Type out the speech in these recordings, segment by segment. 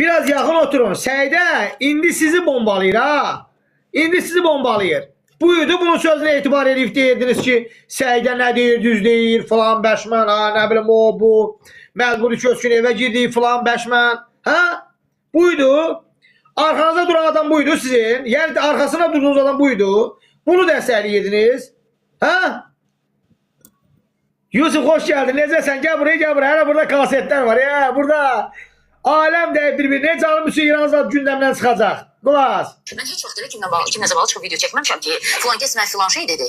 Biraz yaxın oturun. Səidə indi sizi bombalayır ha. İndi sizi bombalayır. Buyurdu bunun sözünə etibar edib deyirdiniz ki, Səidə nə deyir, düz deyir, filan bəşmən, ha, nə bilim o, bu. Məcburi köçkün evə girdik, filan bəşmən. Hə? Buydu. Arxanızda duran adam buydu sizin. Yəni arxasına durduğunuz adam buydu. Bunu dəstəkləyirdiniz. Hə? Yusuf hoş geldin. Necəsən? Gel buraya, gel buraya. Hələ burada kasetler var. Ya burada. Aləm də bir-bir. Necə alım üçün İran zad gündəmdən çıxacaq. Qulaq as. Mən heç vaxt elə kimlə bağlı, kimləsə bağlı çıxıb video çəkməmişəm ki, filan kəs mənə filan şey dedi.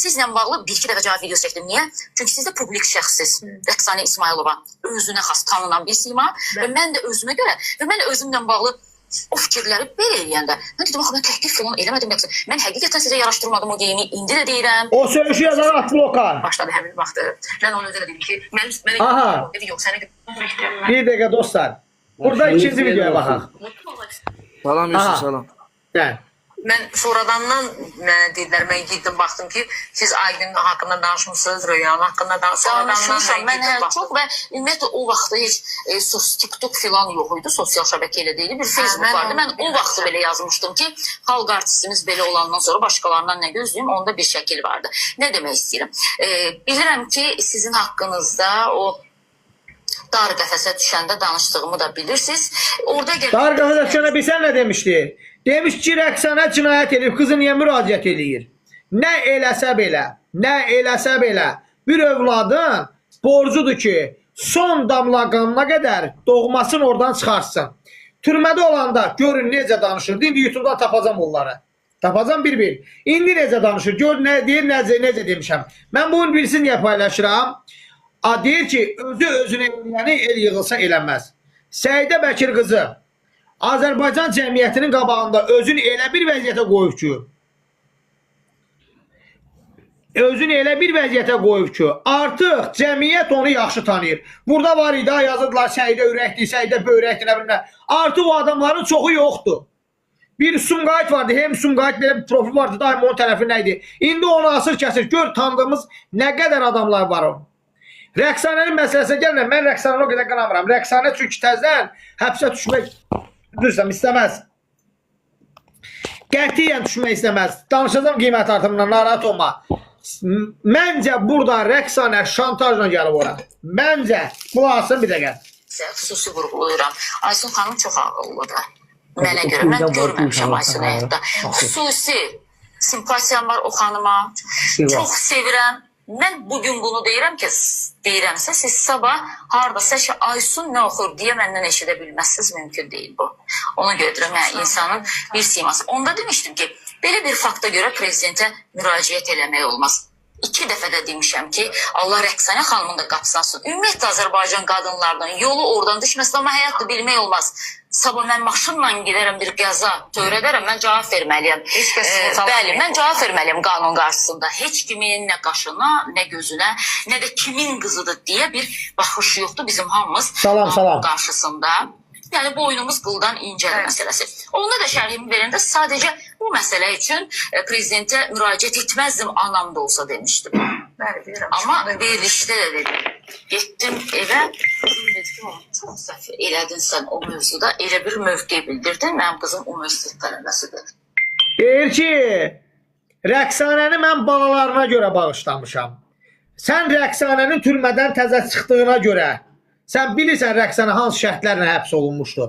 Sizlə bağlı bir-iki dəfə cavab videosu çəkdim. Niyə? Çünki siz də publik şəxssiz. Rəqsanə İsmayılova özünə xas tanınan bir sima və mən də özümə görə və mən özümlə bağlı o fikirləri belə eləyəndə mən dedim axı mən təklif filan eləmədim rəqsə. Mən həqiqətən sizə yaraşdırmadım o geyimi. İndi də deyirəm. O söyüşü yazan at bloka. Başladı həmin vaxtı. Mən ona özə də dedim ki, mənim mənə Aha. dedi yox sənə Bir dəqiqə dostlar. Burada ikinci videoya baxaq. Salam Yusuf, Aha. salam. Gəl. Mən sonradandan mənə dedilər, mən getdim baxdım ki, siz Aygün haqqında danışmısınız, Röyanın haqqında danışmısınız. Danışmışam mən hə, çox və ümumiyyətlə o vaxtda heç TikTok filan yox idi, sosial şəbəkə elə deyildi, bir Facebook mən vardı. onu Mən o vaxtı belə yazmışdım ki, xalq artistimiz belə olandan sonra başqalarından nə gözləyim, onda bir şəkil vardı. Nə demək istəyirəm? Bilirəm ki, sizin haqqınızda o dar qəfəsə düşəndə danışdığımı da bilirsiniz. Orada gəl Dar qəfəsə düşənə bilsən nə demişdi? Demiş ki, Rəqsanə cinayət edib, qızı niyə müraciət eləyir? Nə eləsə belə, nə eləsə belə bir övladın borcudur ki, son damla qanına qədər doğmasını oradan çıxarsın. Türmədə olanda görün necə danışırdı. İndi YouTube-dan tapacam onları. Tapacam bir-bir. İndi necə danışır? Gör nə deyir, necə demişəm. Mən bunu bilsin niyə paylaşıram? A deyir ki, özü özünə eləyəni el yığılsa eləməz. Səidə Bəkir qızı Azərbaycan cəmiyyətinin qabağında özünü elə bir vəziyyətə qoyub ki, özünü elə bir vəziyyətə qoyub ki, artıq cəmiyyət onu yaxşı tanıyır. Burada var idi, ha, yazırdılar Səidə ürəkdir, Səidə böyrəkdir, nə bilim nə. Artıq o adamların çoxu yoxdur. Bir Sumqayıt vardı, hem Sumqayıt belə bir profil vardı, daim onun tərəfi nə idi? İndi onu asır kəsir. Gör tanıdığımız nə qədər adamlar var o. Rəqsanənin məsələsinə gəlmirəm. Mən Rəqsanəni o qədər qınamıram. Rəqsanə çünki təzədən həbsə düşmək düzdür, istəməz. Qətiyyən düşmək istəməz. Danışacağam qiymət artımından, narahat olma. Məncə burada Rəqsanə şantajla gəlib ora. Məncə. Qulaq asın bir dəqiqə. Xüsusi vurğulayıram. Aysun xanım çox ağıllıdır. Mənə görə mən görməmişəm Aysun həyatda. Xüsusi simpatiyam var o xanıma. Çox sevirəm. Mən bugün bunu deyirəm ki, deyirəmsə siz sabah hardasa ki, Aysun nə oxuyur deyə məndən eşidə bilməzsiniz, mümkün deyil bu. Ona görə deyirəm, yəni insanın bir siması. Onda demişdim ki, belə bir fakta görə prezidentə müraciət eləmək olmaz. İki dəfə də demişəm ki, Allah Rəqsanə xanımın da qapısını açsın. Ümumiyyətlə Azərbaycan qadınlarının yolu oradan düşməsin, amma həyatda bilmək olmaz. Sabah mən maşınla gedərəm bir qəza törədərəm, mən cavab verməliyəm. Heç kəs sizi tanımır. Bəli, mən cavab verməliyəm qanun qarşısında. Heç kimin nə qaşına, nə gözünə, nə də kimin qızıdır deyə bir baxış yoxdur bizim hamımız Salam, qanun salam. qarşısında. Yəni boynumuz qıldan incədir məsələsi. Onda da şərhimi verəndə sadəcə bu məsələ üçün prezidentə müraciət etməzdim anam da olsa demişdim. Bəli, bilirəm. Amma verilişdə də dedim. Getdim evə, qızım dedi ki, "Mama, çox səhv elədin sən o mövzuda, elə bir mövqe bildirdin. Mənim qızım universitet tələbəsidir. Deyir ki, Rəqsanəni mən balalarına görə bağışlamışam. Sən Rəqsanənin türmədən təzə çıxdığına görə, sən bilirsən Rəqsanə hansı şərtlərlə həbs olunmuşdu.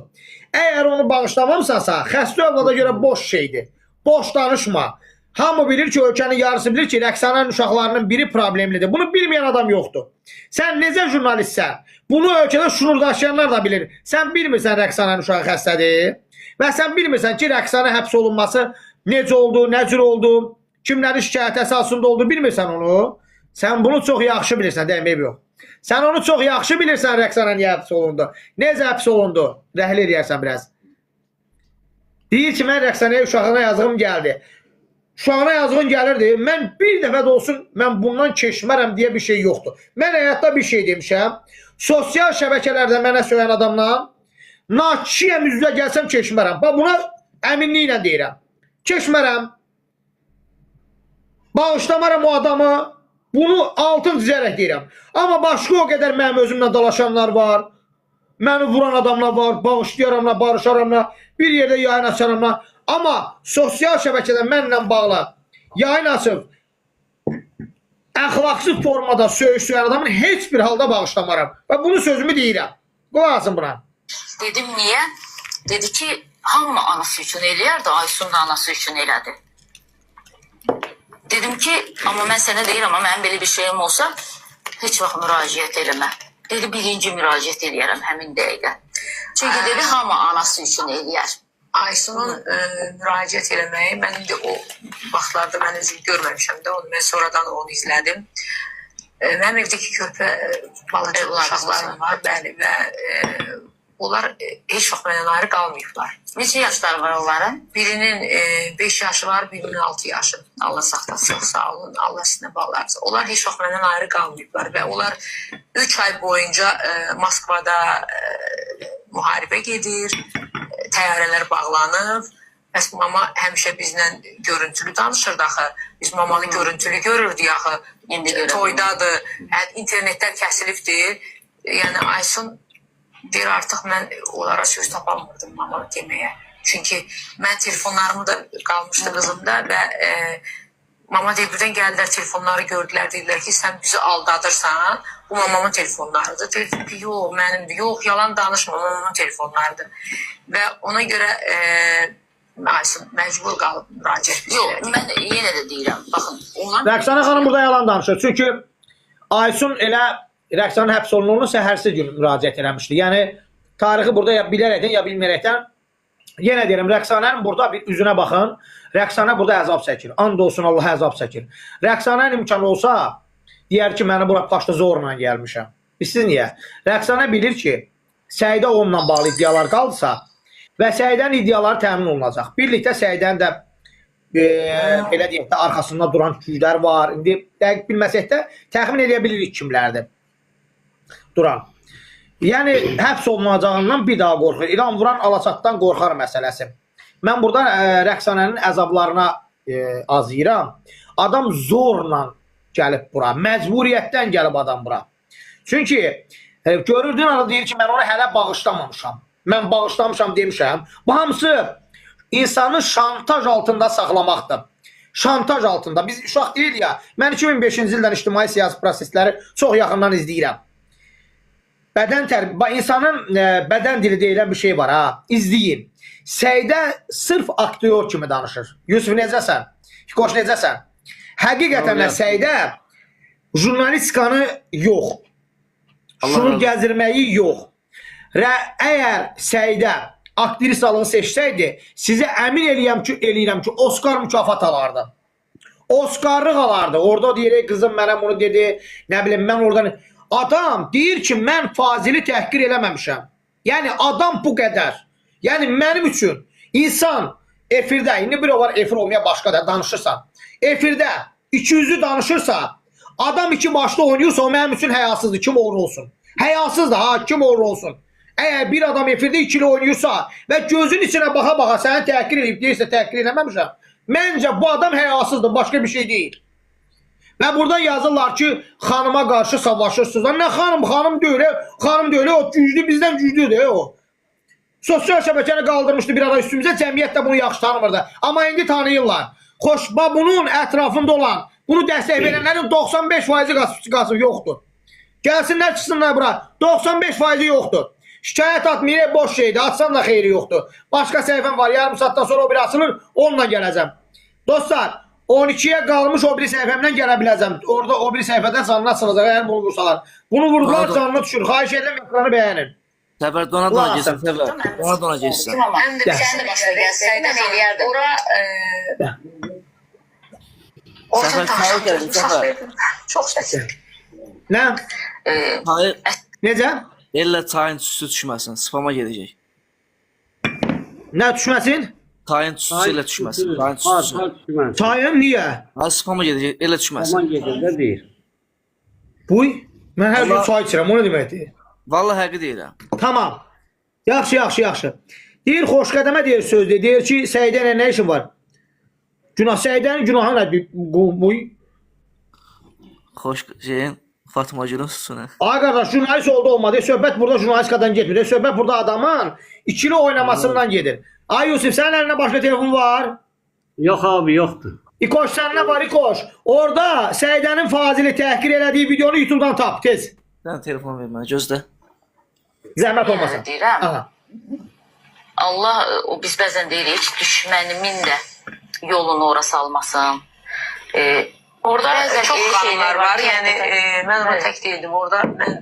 Əgər onu bağışlamamısansa, xəstə övlada görə boş şeydir. Boş danışma. Hamı bilir ki, ölkənin yarısı bilir ki, Rəqsanənin uşaqlarının biri problemlidir. Bunu bilməyən adam yoxdur. Sən necə jurnalistsən? Bunu ölkədə şunurdaşıyanlar da bilir. Sən bilmirsən Rəqsanənin uşağı xəstədir. Və sən bilmirsən ki, Rəqsanə həbs olunması necə oldu, nə cür oldu, kimlərin şikayəti əsasında oldu, bilmirsən onu. Sən bunu çox yaxşı bilirsən, demək yox. Sən onu çox yaxşı bilirsən Rəqsanə niyə həbs olundu. Necə həbs olundu? Rəhli eləyərsən biraz. Deyir ki, mən Rəqsanəyə uşağına yazığım gəldi. Uşağına yazığın gəlirdi. Mən bir dəfə də olsun mən bundan keçmərəm deyə bir şey yoxdur. Mən həyatda bir şey demişəm. Sosial şəbəkələrdə mənə söyləyən adamla nakişiyəm üzrə gəlsəm keçmərəm. Bax buna əminliklə deyirəm. Keçmərəm. Bağışlamaram o adamı. Bunu altın cizərək deyirəm. Amma başqa o qədər mənim özümlə dalaşanlar var. Məni vuran adamlar var, bağışlayaram da, barışaram da, bir yerdə yayın açaram da. Amma sosial şəbəkədə mənlə bağlı yayın açıb əxlaqsız formada söyüş söyən adamın heç bir halda bağışlamaram. Və bunu sözümü deyirəm. Qulaq asın buna. Dedim niyə? Dedi ki, hamı anası üçün eləyər də Aysun da anası üçün elədi. Dedim ki, amma mən sənə deyirəm, amma mənim belə bir şeyim olsa heç vaxt müraciət eləmə. Dedi, birinci müraciət eləyərəm həmin dəqiqə. Çünki dedi, hamı anası üçün eləyər. Aysunun müraciət eləməyi, mən indi o vaxtlarda mən özüm görməmişəm də onu, mən sonradan onu izlədim. Mənim evdəki körpə balaca Övladınız uşaqlarım var, bəli, və onlar heç vaxt məndən ayrı qalmayıblar. Neçə yaşları var onların? Birinin 5 yaşı var, birinin 6 yaşı. Allah saxlasın. Çox sağ olun, Allah sizinə bağlarsın. Onlar heç vaxt məndən ayrı qalmayıblar və onlar 3 ay boyunca Moskvada müharibə gedir, təyyarələr bağlanıb. Bəs mama həmişə bizlə görüntülü danışırdı axı. Biz mamanı görüntülü görürdük axı. İndi görə Toydadır, yəni internetlər kəsilibdi. Yəni Aysun deyir artıq mən onlara söz tapamırdım mama deməyə. Çünki mən telefonlarımı da qalmışdı qızımda və mama deyir birdən gəldilər telefonları gördülər, dedilər ki, sən bizi aldadırsan. Bu mamamın telefonlarıdır. Dedim ki, yox, mənimdir. Yox, yalan danışma, mamamın telefonlarıdır. Və ona görə Aysun məcbur qalıb müraciət Yox, elədi. mən yenə də deyirəm. Baxın, onlar Rəqsanə xanım burada yalan danışır. Çünki Aysun elə Rəqsanın həbs olunduğunu səhərsi gün müraciət eləmişdi. Yəni tarixi burada ya bilərəkdən ya bilməyərəkdən yenə deyirəm Rəqsanənin burada bir üzünə baxın. Rəqsanə burada əzab çəkir. And olsun Allah əzab çəkir. Rəqsanənin imkanı olsa deyər ki, məni bura paşda zorla gəlmişəm. Bilirsiniz niyə? Rəqsanə bilir ki, Səidə onunla bağlı iddialar qalsa və Səidənin iddiaları təmin olunacaq. Birlikdə Səidənin də belə deyək də arxasında duran güclər var. İndi dəqiq bilməsək də təxmin eləyə bilirik kimlərdir duran. Yəni həbs olunacağından bir daha qorxur. İlan vuran alaçatdan qorxar məsələsi. Mən burada Rəqsanənin əzablarına azıyıram. Adam zorla gəlib bura, məcburiyyətdən gəlib adam bura. Çünki görürdün arada deyir ki, mən onu hələ bağışlamamışam. Mən bağışlamışam demişəm. Bu hamısı insanı şantaj altında saxlamaqdır. Şantaj altında. Biz uşaq deyilik ya. Mən 2005-ci ildən ictimai siyasi prosesləri çox yaxından izləyirəm. Bədən insanın bədən dili deyilən bir şey var ha. İzləyin. Səidə sırf aktyor kimi danışır. Yusuf necəsən? Fikoş necəsən? Həqiqətən də Səidə jurnalistikanı yox. Şunu gəzirməyi yox. Əgər Səidə aktrisalığı seçsəydi, sizə əmin eləyirəm ki, Oscar mükafat alardı. Oscarlıq alardı. Orada deyir, "Ey qızım mənə bunu dedi, nə bilim mən oradan." Adam deyir ki, mən Fazili təhqir eləməmişəm. Yəni adam bu qədər. Yəni mənim üçün insan efirdə, indi bir o var efir olmaya başqa da danışırsan. Efirdə 200-ü danışırsa, adam iki başlı oynayırsa o mənim üçün həyasızdır. Kim olur olsun. Həyasızdır ha, kim olur olsun. Əgər bir adam efirdə ikili oynayırsa və gözün içinə baxa-baxa səni təhqir edib deyirsə təhqir eləməmişəm. Məncə bu adam həyasızdır, başqa bir şey deyil. Və burada yazırlar ki, xanıma qarşı savaşırsınız. Nə xanım, xanım deyil, xanım deyil, o güclü bizdən güclüdür o. Sosial şəbəkəni qaldırmışdı bir ara üstümüzə, cəmiyyət də bunu yaxşı tanımırdı. Amma indi tanıyırlar. Xoşba bunun ətrafında olan, bunu dəstək verənlərin 95% qasıb yoxdur. Gəlsinlər, çıxsınlar bura. 95% yoxdur. Şikayət atmayın, boş şeydir. Atsan da xeyri yoxdur. Başqa səhifəm var. Yarım saatdan sonra o biri açılır. Onunla gələcəm. Dostlar, 12-yə qalmış o biri səhifəmdən gələ biləcəm. Orada o biri səhifədə canına açılacaq. Əgər bunu vursalar. Bunu vurdular, canına düşür. Xahiş edirəm, ekranı bəyənin. Səfər dona dona Ulan getsin Hasan. Səfər. Dona dona getsin. Həm də bir Sən də başına gəlsəydin, mən eləyərdim. Ora Səfər çayı gəlir, Səfər. Çox çətin. Nə? Çayı Necə? elə çayın tüstüsü düşməsin. Spama gedəcək. Nə düşməsin? Çayın tüstüsü elə düşməsin. Çayın tüstüsü. Ha, düşməsin. Çayın niyə? Ha, spama gedəcək. Elə düşməsin. Aman gedir də deyir. Buy. Mən hər gün Allah- çay içirəm. O nə deməkdir? Vallahi həqiqi deyirəm. Tamam. Yaxşı, yaxşı, yaxşı. Deyir xoşqədəmə deyir sözdür. Deyir ki, Səidə ilə nə işin var? Günah Səidənin günahı nədir? Bu Xoş şeyin Fatma Gülün suçu nə? Ay qardaş, jurnalist oldu olmadı. Söhbət burada jurnalistikadan getmir. Söhbət burada adamın ikili oynamasından gedir. Ay Yusif, sənin əlində başqa telefon var? Yox abi, yoxdur. İkoş səndə var İkoş. Orada Səidənin Fazili təhqir elədiyi videonu YouTube-dan tap, tez. Sən telefon ver mənə, gözlə. Zəhmət olmasa. Deyirəm. Aha. Allah o biz bəzən deyirik heç düşmənimin də yolunu ora salmasın. Orada Bəzən çox elə qanunlar şeylər var. var ki, Yəni həqiqətən. mən orada Evet. tək deyildim. Orada mən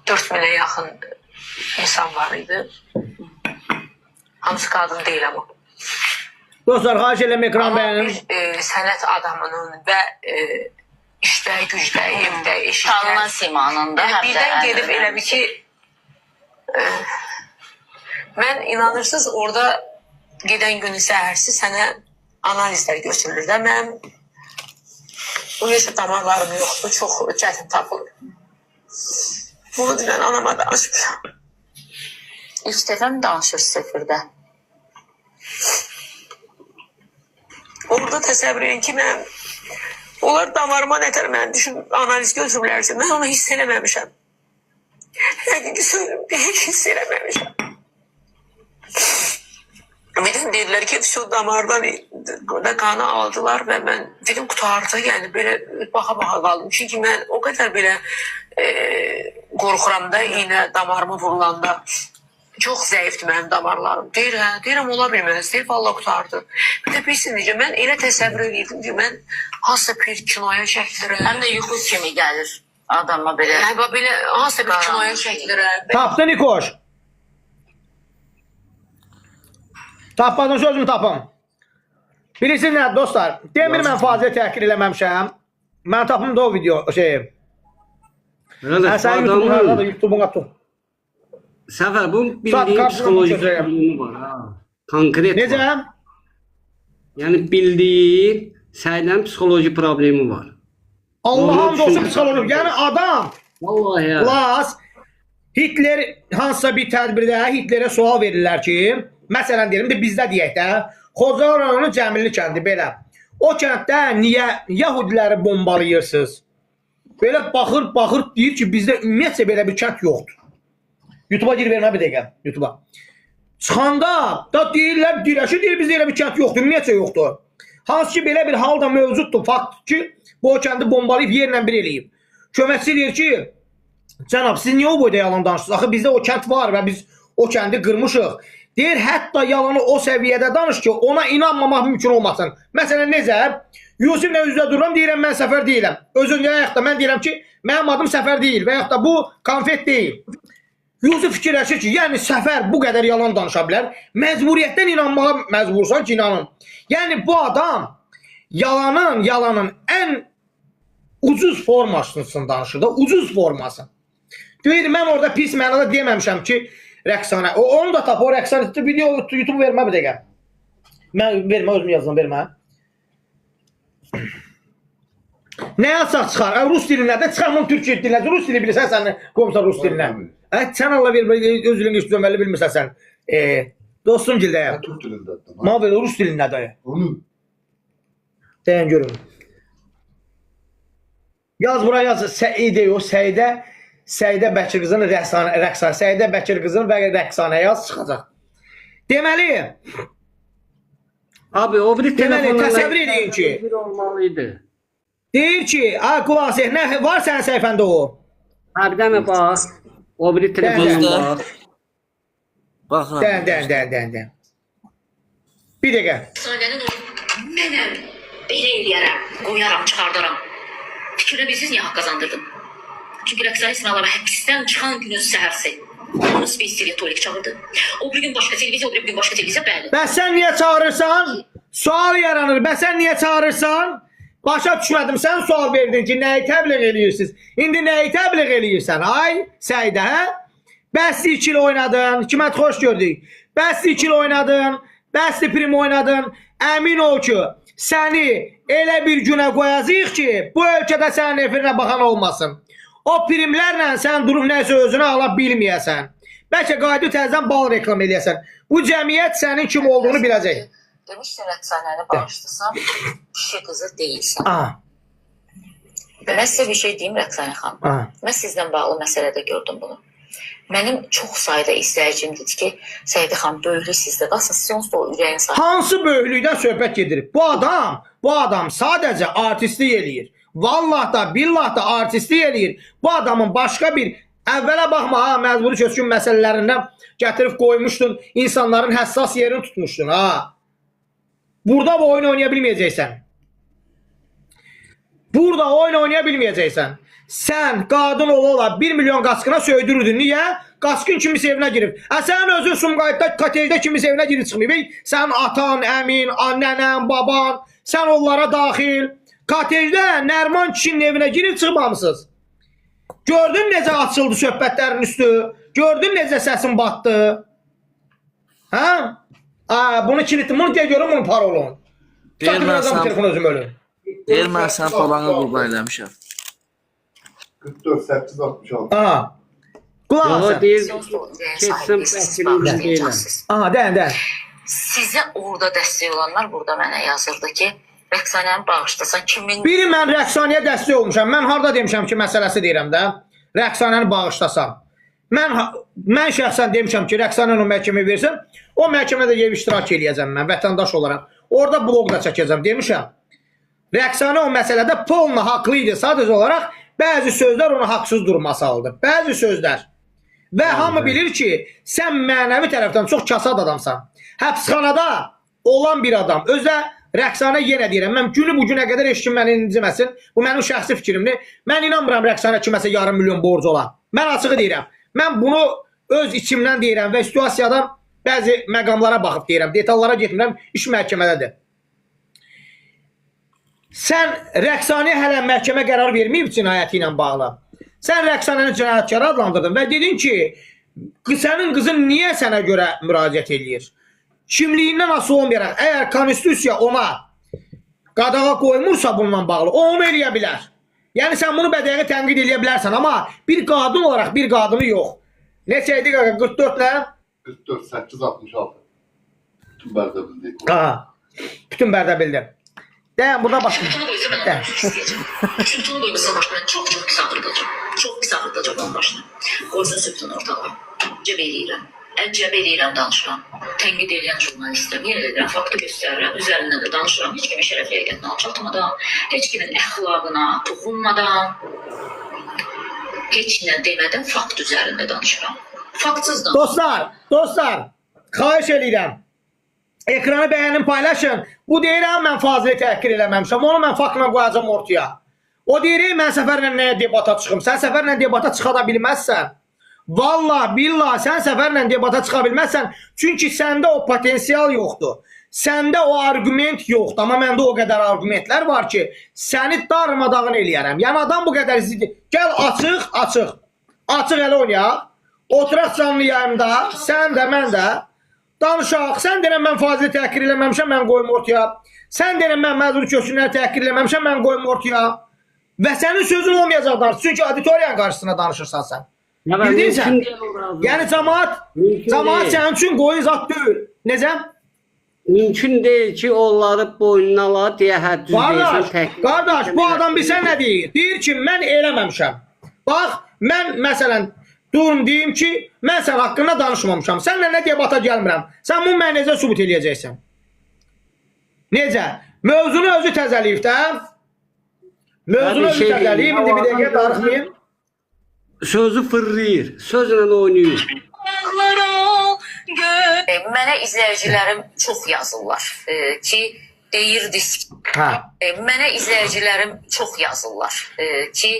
4000-ə yaxın insan var idi. Hamısı qadın deyil amma. Dostlar, xahiş edirəm ekran Amma bəyənin. bir sənət adamının və işdə, gücdə, evdə, eşikdə Tanınan simanın da Yəni həm də birdən ən gedib elə bir ki mən inanırsınız orada gedən günün səhərsi sənə analizlər götürülür də. Mənim ümumiyyətlə damarlarım yoxdur, çox çətin tapılır. Bunu mən anama danışmışam. İlk dəfə mi danışırsınız efirdə? Orada təsəvvür edin ki, mən onlar damarıma nətər mən düşün analiz götürüblərsə, mən onu hiss eləməmişəm. Həqiqi söylüyorum, heç hiss eləməmişəm. Birdən dedilər ki, şu damardan da qanı aldılar və mən dedim qurtardı, yəni belə baxa-baxa qaldım. Çünki mən o qədər belə qorxuram da iynə damarıma vurulanda. Çox zəifdir mənim damarlarım. Deyir, hə, deyirəm ola bilməz. Deyir, vallah qurtardı. Bir də bilirsin necə, mən elə təsəvvür edirdim ki, mən hansısa bir kinoya çəkilirəm. Həm də yuxu kimi gəlir adama belə. Hə, bax belə hansısa bir kinoya Qaranlıq. çəkilirəm. Tapdın İkoş. Tapmadın sözümü tapım. Bilirsiniz nə dostlar? Demir mən Fazili təhqir eləməmişəm. Mən tapım da o video şeyi. Qardaş, Hə, bu sən YouTube-un adamın hardadır? YouTube-un atı. Səfər, bunun Saat bildiyi qarşısında psixoloji götürürəm. problemi var ha. Konkret Necə? var. Yəni bildiyi Səidənin psixoloji problemi var. Allah'ın Onu olsun düşünürəm. psixoloji. Yəni adam Vallahi ya. Las Hitler hansısa bir tədbirdə Hitlerə sual verirlər ki, məsələn deyim də bizdə deyək də, Xocalı rayonu Cəmilli kəndi belə. O kənddə niyə yəhudiləri bombalayırsınız? Belə baxır, baxır, deyir ki, bizdə ümumiyyətcə belə bir kənd yoxdur. YouTube-a gir vermə bir dəqiqə, YouTube-a. Çıxanda da deyirlər, dirəşi deyir bizdə elə bir kənd yoxdur, ümumiyyətcə yoxdur. Hansı ki belə bir hal da mövcuddur, fakt ki, bu o kəndi bombalayıb yerlə bir eləyib. Köməkçi deyir ki, cənab, siz niyə o boyda yalan danışırsınız? Axı bizdə o kənd var və biz o kəndi qırmışıq. Deyir, hətta yalanı o səviyyədə danış ki, ona inanmamaq mümkün olmasın. Məsələn, necə? Yusiflə üzdə dururam, deyirəm, mən Səfər deyiləm. Özün yaxud da mən deyirəm ki, mənim adım Səfər deyil və yaxud da bu konfet deyil. Yusif fikirləşir ki, yəni Səfər bu qədər yalan danışa bilər. Məcburiyyətdən inanmağa məcbursan ki, inanın. Yəni bu adam yalanın ən ucuz formasını danışır da, ucuz forması. Deyir, mən orada pis mənada deməmişəm ki, rəqsanə. Onu da tap, o rəqsanə video YouTube vermə bir dəqiqə. Mən vermə, özüm yazdım, vermə. Nə yazsaq çıxar? Rus dilinə də çıxar, bunu türk dilinə. Rus dili bilirsən sən, qoymusan rus dilinə. Sən Allah ver, öz dilini heç düzəməli bilmirsən sən. Dostum gildəyəm. Türk dilində. Mənə ver, rus dilində dayı. Onu Dayan görüm. Yaz bura yaz. Səidə yox, Səidə Səidə Bəkir qızının rəqsanə, rəqsanə, Səidə Bəkir qızının və rəqsanə yaz çıxacaq. Deməli, Abi o biri Deməli, telefonla təsəvvür edin ki- bir olmalıydı. deyir ki, a qulaq as, nə var sənin səhifəndə o? Ha bir dənə bax. O biri telefonla Gözlə. bax. Baxıram. Dən, dən, dən, dən, dən. Bir dəqiqə. Sanənin o mənəm belə eləyərəm, qoyaram, çıxardaram. Fikrinə bilsiz niyə haqq qazandırdım? Çünki Rəqsanə İsmayılova həbsdən çıxan günün səhərsi onu Space TV-yə Tolik çağırdı. O bir gün başqa televiziya, o bir gün başqa televiziya, bəli. Bəs sən niyə çağırırsan? Sual yaranır. Bəs sən niyə çağırırsan? Başa düşmədim. Sən sual verdin ki, nəyi təbliğ eləyirsiniz? İndi nəyi təbliğ eləyirsən? Ay, Səidə, hə? Bəsdir 2 il oynadın. Hikmət xoş gördük. Bəsdir 2 il oynadın. Bəsdir prim oynadın. Əmin ol ki, səni elə bir günə qoyacağıq ki, bu ölkədə sənin efirinə baxan olmasın. O primlərlə sən durub nəsə özünə ala bilməyəsən. Bəlkə qayıdıb təzədən bal reklam eləyəsən. Bu cəmiyyət sənin kim olduğunu biləcək. Demişsin Rəqsanəni bağışlasam, kişi qızı deyilsən. Aha. Mən sizə bir şey deyim Rəqsanə xanım. Aha. Mən sizlə bağlı məsələdə gördüm bunu. Mənim çox sayda izləyicim dedi ki, Səidə xanım, böyüklük sizdə qalsın, siz onsuz da o ürəyin sahibi Hansı böyüklükdən söhbət gedir? Bu adam sadəcə artistlik eləyir. Vallah da, billah da artistlik eləyir. Bu adamın başqa bir əvvələ baxma ha, məcburi köçkün məsələlərindən gətirib qoymuşdun, insanların həssas yerini tutmuşdun ha. Burada bu oyun oynaya bilməyəcəksən. Burada oyun oynaya bilməyəcəksən. Sən qadın ola-ola 1 milyon qaçqına söydürürdün. Niyə? Qaçqın kimisə evinə girib. Sənin özün Sumqayıtda kotejdə kimisə evinə girib çıxmayıb. Ey, Sənin atan, əmin, nənən, baban, sən onlara daxil. Kotejdə Nərman kişinin evinə girib çıxmamısınız. Gördün necə açıldı söhbətlərin üstü? Gördün necə səsin batdı? Hə? Aa, bunu kilitdim. Bunu deyə görüm bunun parolunu. Deyir mən Çatdıracağım sən, telefon özüm ölüm. deyir mən sən falanı qurban eləmişəm. 44 8 66. Aha. Qulaq Yox, asın. deyir, Siz onsuz da o ürəyin keçsin sahibisiz, siz vəkilim deyiləm. bağışlayacaqsınız. Aha, dən, dən. Sizə orada dəstək olanlar burada mənə yazırdı ki, Rəqsanəni bağışlasan kimin Biri mən Rəqsanəyə dəstək olmuşam. Mən harda demişəm ki, məsələsi deyirəm də. Rəqsanəni bağışlasam. Mən şəxsən demişəm ki, Rəqsanəni o məhkəməyə versin. O məhkəmədə gedib iştirak eləyəcəm mən vətəndaş olaraq. Orada bloq da çəkəcəm demişəm. Rəqsanə o məsələdə polna haqlı idi. Sadəcə olaraq bəzi sözlər onu haqsız duruma saldı. Bəzi sözlər. Və hamı bilir ki, sən mənəvi tərəfdən çox kasad adamsan. Həbsxanada olan bir adam, özə Rəqsanə yenə deyirəm, mən günü bu günə qədər heç kim məni inciməsin. Bu mənim şəxsi fikrimdir. Mən inanmıram Rəqsanə kiməsə yarım milyon borcu ola. Mən açığı deyirəm. Mən bunu öz içimdən deyirəm və situasiyadan bəzi məqamlara baxıb deyirəm. Detallara getmirəm, iş məhkəmədədir. Sən Rəqsanəyə hələ məhkəmə qərar verməyib cinayəti ilə bağlı. Sən Rəqsanəni cinayətkar adlandırdın və dedin ki, sənin qızın niyə sənə görə müraciət eləyir? Kimliyindən asılı olmayaraq, əgər konstitusiya ona qadağa qoymursa bununla bağlı, o onu eləyə bilər. Yəni sən bunu bədəyi tənqid eləyə bilərsən, amma bir qadın olaraq bir qadını yox. Neçə idi qaqa? 44 nə? 44 8 66. Bütün Bərdəbildik. Aha. Bütün Bərdəbildə. Dayan, burada başla. Sübutunu qoysa mən Dayan. onu çox istəyəcəm. Sübutunu qoymasın başına mən çox-çox pis ağrıdacam. Çox pis ağrıdacam onun başına. Qoysun sübutunu ortalığa. Əcəb eləyirəm. Əcəb eləyirəm danışıram. Tənqid eləyən jurnalistəm. Yenə də deyirəm, faktı göstərirəm. Üzərində də danışıram. Heç kimin şərəf ləyaqətini alçaltmadan, heç kimin əxlaqına toxunmadan, heç nə demədən fakt üzərində danışıram. Faktsız danışıram. Dostlar, dostlar, xahiş eləyirəm. Ekranı bəyənin, paylaşın. Bu deyirəm mən Fazili təhqir eləməmişəm. Onu mən faktla qoyacağam ortaya. O deyir, mən Səfərlə nəyə debata çıxım? Sən Səfərlə debata çıxa da bilməzsən. Vallah, billah, sən Səfərlə debata çıxa bilməzsən. Çünki səndə o potensial yoxdur. Səndə o arqument yoxdur. Amma məndə o qədər arqumentlər var ki, səni darmadağın eləyərəm. Yəni adam bu qədər ziddi. Gəl açıq, açıq. Açıq elə oynayaq. Oturaq canlı yayımda, sən də, mən də danışaq. Sən deyirəm mən Fazili təhqir eləməmişəm, mən qoyum ortaya. Sən deyirəm mən məcbur köçkünləri təhqir eləməmişəm, mən qoyum ortaya. Və sənin sözün olmayacaq danış. Çünki auditoriyanın qarşısında danışırsan sən. Ya ben Bildin sən? mümkün değil o razı. Yəni cəmaat, Mümkün cəmaat deyil. sənin üçün qoyun zat deyil. Necə? Mümkün deyil ki, onları boynuna ala deyə hə düz deyirsən Qardaş, təhqir. qardaş, bu adam bilsən nə deyir? Deyir ki, mən eləməmişəm. Bax, mən məsələn durum deyim ki, mən sən haqqında danışmamışam. Sənlə nə debata gəlmirəm. Sən bunu mənə necə sübut eləyəcəksən? Necə? Mövzunu özü təzəliyib də. Mövzunu Ya bir özü şey təzəliyib. deyim, İndi bir o dəqiqə adam darıxmayın. Sözü fırlayır, sözlə oynayır. Mənə izləyicilərim çox yazırlar ki, deyirdiniz ki, Hə. Mənə izləyicilərim çox yazırlar ki,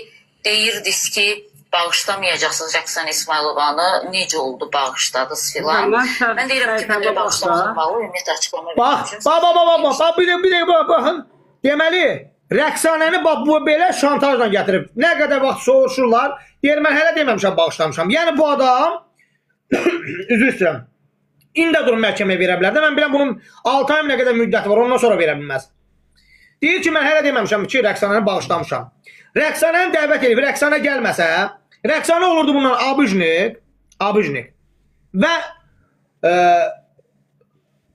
deyirdiniz ki, bağışlamayacaqsınız Rəqsan İsmailovanı, necə oldu bağışladınız filan. Mən səhv- Mən deyirəm ki, mən səhifəmə elə bağışlamaqla baxsa- bağlı ümumiyyətlə açıqlama Bax, vermişəm. bax, bax, bax, bax, bax, bir dəqiqə, bax, baxın. Deməli, Rəqsanəni bax bu belə şantajla gətirib. Nə qədər vaxt soruşurlar, deyir mən hələ deməmişəm, bağışlamışam. Yəni bu adam üzr istəyirəm. İndi də durum məhkəməyə verə bilər də. Mən biləm bunun 6 ay nə qədər müddəti var, ondan sonra verə bilməz. Deyir ki, mən hələ deməmişəm ki, Rəqsanəni bağışlamışam. Rəqsanəni dəvət edib, Rəqsanə gəlməsə, Rəqsanə olurdu bundan abujnik, abujnik. Və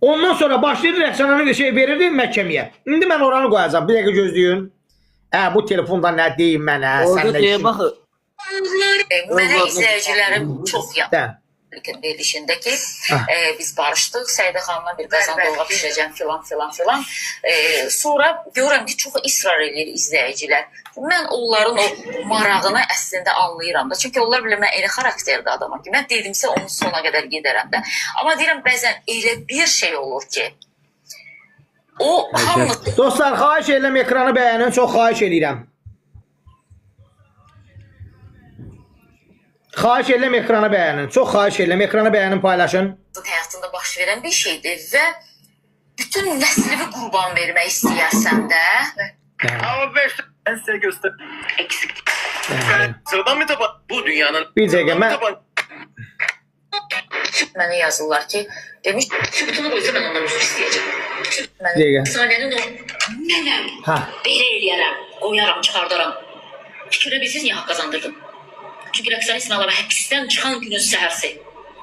ondan sonra başlayır Rəqsanəni bir şey verirdi məhkəməyə. İndi mən oranı qoyacağam. Bir dəqiqə gözləyin. Hə, bu telefonda nə deyim mənə, Orada sən nə deyə işin? baxı. Mənə Övladına- izləyicilərim çox Də. ilkin verilişində ki, Ah. biz barışdıq, Səidə xanımla bir qazan dolğa bişirəcəm filan filan filan. Sonra görürəm ki, çox israr eləyir izləyicilər. Mən onların o marağını əslində anlayıram da. Çünki onlar bilir mən elə xarakterli adamam ki, mən dedimsə onun sona qədər gedərəm də. Amma deyirəm bəzən elə bir şey olur ki, o hamı Dostlar, xahiş edirəm ekranı bəyənin, çox xahiş eləyirəm. Xahiş edirəm ekranı bəyənin. Çox xahiş edirəm ekranı bəyənin, paylaşın. həyatında baş verən bir şeydir və bütün nəslini qurban vermək istəyərsən də. Ama 5 ben size göster. Eksik. Sıradan bir taban. Bu dünyanın Bir dəqiqə mən Mənə yazırlar ki, demiş, sübutunu qoysa mən ondan üzr istəyəcəm. Mən Bir dəqiqə. Sanənin o mənəm, Hə. belə eləyərəm, qoyaram, çıxardaram. Fikirlə bilsiz niyə haqq qazandırdım? Çünki Rəqsanə İsmayılova həbsdən çıxan günün səhərsi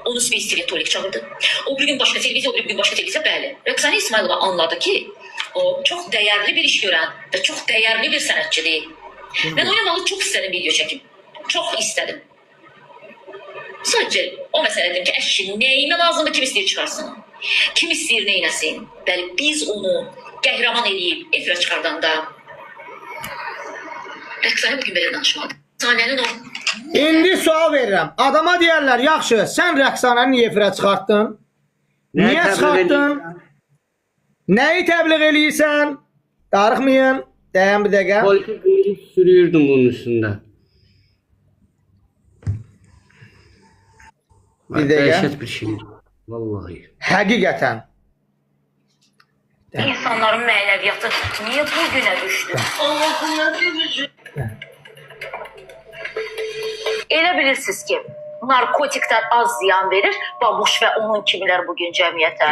onu Space TV-yə Tolik çağırdı. O bir gün başqa televiziya, o bir gün başqa televiziya, bəli. Rəqsanə İsmayılova anladı ki, o çox dəyərli bir iş görən və çox dəyərli bir sənətçidir. Mən onunla çox istədim video çəkim. Çox istədim. Sadəcə o məsələ dedim ki, əşi, nəyimə lazımdır, kim istəyir çıxarsın. Kim istəyir neynəsin. Bəli, biz onu qəhrəman eləyib efirə çıxardanda Rəqsanə bugün belə danışmadı. Sanənin o İndi sual verirəm. Adama deyərlər, yaxşı, sən Rəqsanəni niyə efirə çıxartdın? Nəyi Niyə təbliğ çıxartdın? eləyirsən? Nəyi təbliğ eləyirsən? Darıxmayın. Dayan bir dəqiqə. Politik milis sürüyürdüm bunun üstündə. Bir dəqiqə. Dəhşət bir şey. Vallahi. Həqiqətən. insanların mənəviyyatı niyə bu günə düşdü? Elə bilirsiniz ki, narkotiklər az ziyan verir, babuş və onun kimilər bugün cəmiyyətə.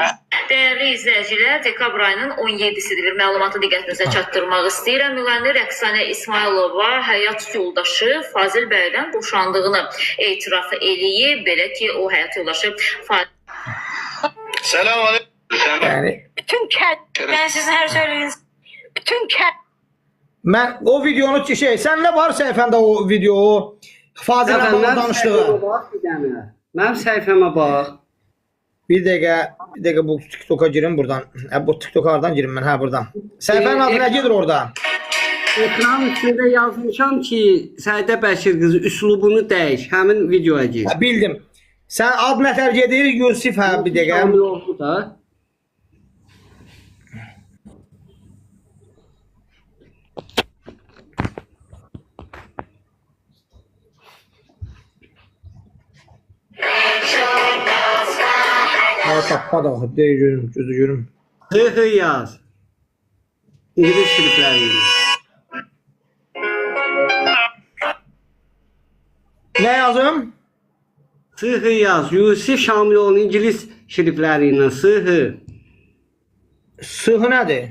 Dəyərli izləyicilər, dekabr ayının 17-sidir. Bir məlumatı diqqətinizə çatdırmaq istəyirəm. Müğənni Rəqsanə İsmayılova həyat yoldaşı Fazil bəydən boşandığını etiraf eləyib. Belə ki, o həyat yoldaşı Fazil Selam aleyküm. Yəni Bütün kənd, mən sizin hər söylədiyiniz bütün kənd mən o videonu şey, səndə var səhifəndə o video, o Fazil Mənim Əməlın danışdığı. səhifəmə bax bir dənə. Mənim səhifəmə bax. Bir dəqiqə, bir dəqiqə bu TikToka girin buradan. Hə, bu TikToka hardan girim mən? Hə, buradan. Səhifənin adı nə gedir orada? Ekran üstündə yazmışam ki, Səidə Bəşir qızı üslubunu dəyiş. Həmin videoya gir. Hə, bildim. Sən ad nətər gedir? Yusif, hə, bir dəqiqə. Şamiloğlu da. Ha, tapmadı axı. Deyir görüm, gözü görüm. Hı hı yaz. İngilis şrifləri ilə. Nə yazım? Sıhı yaz. Yusif Şamiloğlu İngilis şrifləri ilə. Sıhı. Sıhı nədir?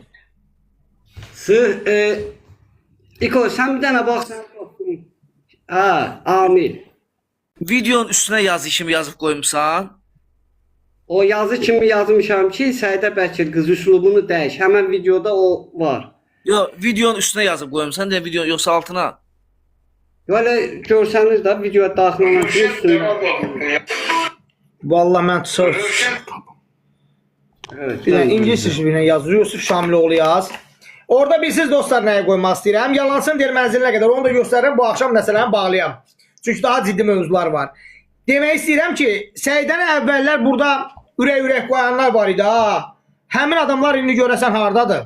Sıh İko sən bir dənə bax sən dostum. Hə, Amil. Videonun üstünə yazı kimi yazıb qoymusan. O yazı kimi yazmışam ki, Səidə Bəkir qız üslubunu dəyiş. Həmən videoda o var. Yox, videonun üstünə yazıb qoymusan, deyə video yoxsa altına. Belə görsənir də videoya daxil olan kimi üstündə. Vallahi mən çox Evet. Bir dənə ingilis şrifti ilə yaz. Yusif Şamiloğlu yaz. Orada bilirsiniz dostlar nəyə qoymaq istəyirəm. Yalansın deyir mənzilinə qədər. Onu da göstərirəm. Bu axşam məsələni bağlayam. Çünki daha ciddi mövzular var. Demək istəyirəm ki, Səidən əvvəllər burada ürək-ürək qoyanlar var idi ha. Həmin adamlar indi görəsən hardadır?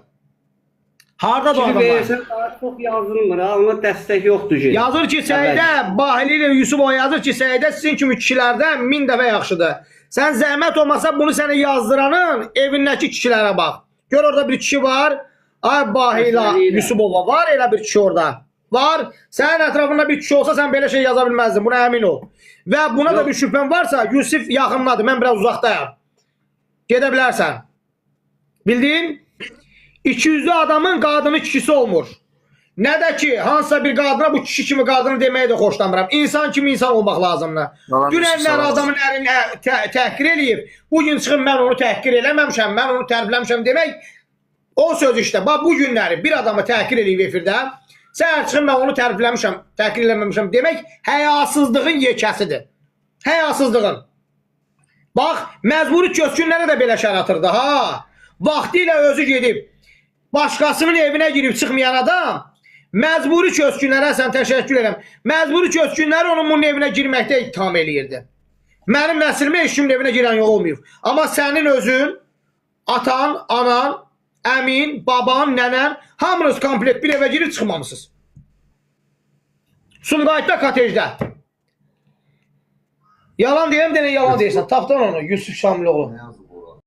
Hardadır o Kimi adamlar? verirsən daha çox yazılmır ha, ona dəstək yoxdur ki. Yazır ki, Səidə Bahili ilə Yusuf yazır ki, Səidə sizin kimi kişilərdən 1000 dəfə yaxşıdır. Sən zəhmət olmasa bunu sənə yazdıranın evindəki kişilərə bax. Gör orada bir kişi var. Ay Bahila Məsələ ilə. Yusubova var elə bir kişi orada. Var. Sənin ətrafında bir kişi olsa sən belə şey yaza bilməzdin. Buna əmin ol. Və buna da bir şübhən varsa Yusif yaxındadır. Mən biraz uzaqdayam. Gedə bilərsən. Bildin? 200'lü adamın qadını kişisi olmur. Nə də ki, hansısa bir qadına bu kişi kimi qadını deməyi də xoşlamıram. İnsan kimi insan olmaq lazımdır. Yalan Dünənlər deyirsən, adamın ərini təhqir eləyib. Bu gün çıxım mən onu təhqir eləməmişəm, mən onu tərifləmişəm demək o söz işte. Bax bu günləri bir adamı təhqir eləyib efirdə. Səhər çıxım mən onu tərifləmişəm, təhqir eləməmişəm demək həyasızlığın yekəsidir. Həyasızlığın. Bax, məcburi köçkünlərə də belə şər atırdı ha. Vaxtilə özü gedib başqasının evinə girib çıxmayan adam məcburi köçkünlərə sən təşəkkür edirəm. Məcburi köçkünləri onun bunun evinə girməkdə ittiham eləyirdi. Mənim nəslimə heç kimin evinə girən yol olmayıb. Amma sənin özün, atan, anan, əmin, baban, nənən hamınız komplet bir evə girib çıxmamısınız. Sumqayıtda kotejdə. Yalan deyirəm, denə yalan deyirsən. Tapdan onu Yusuf Şamiloğlu.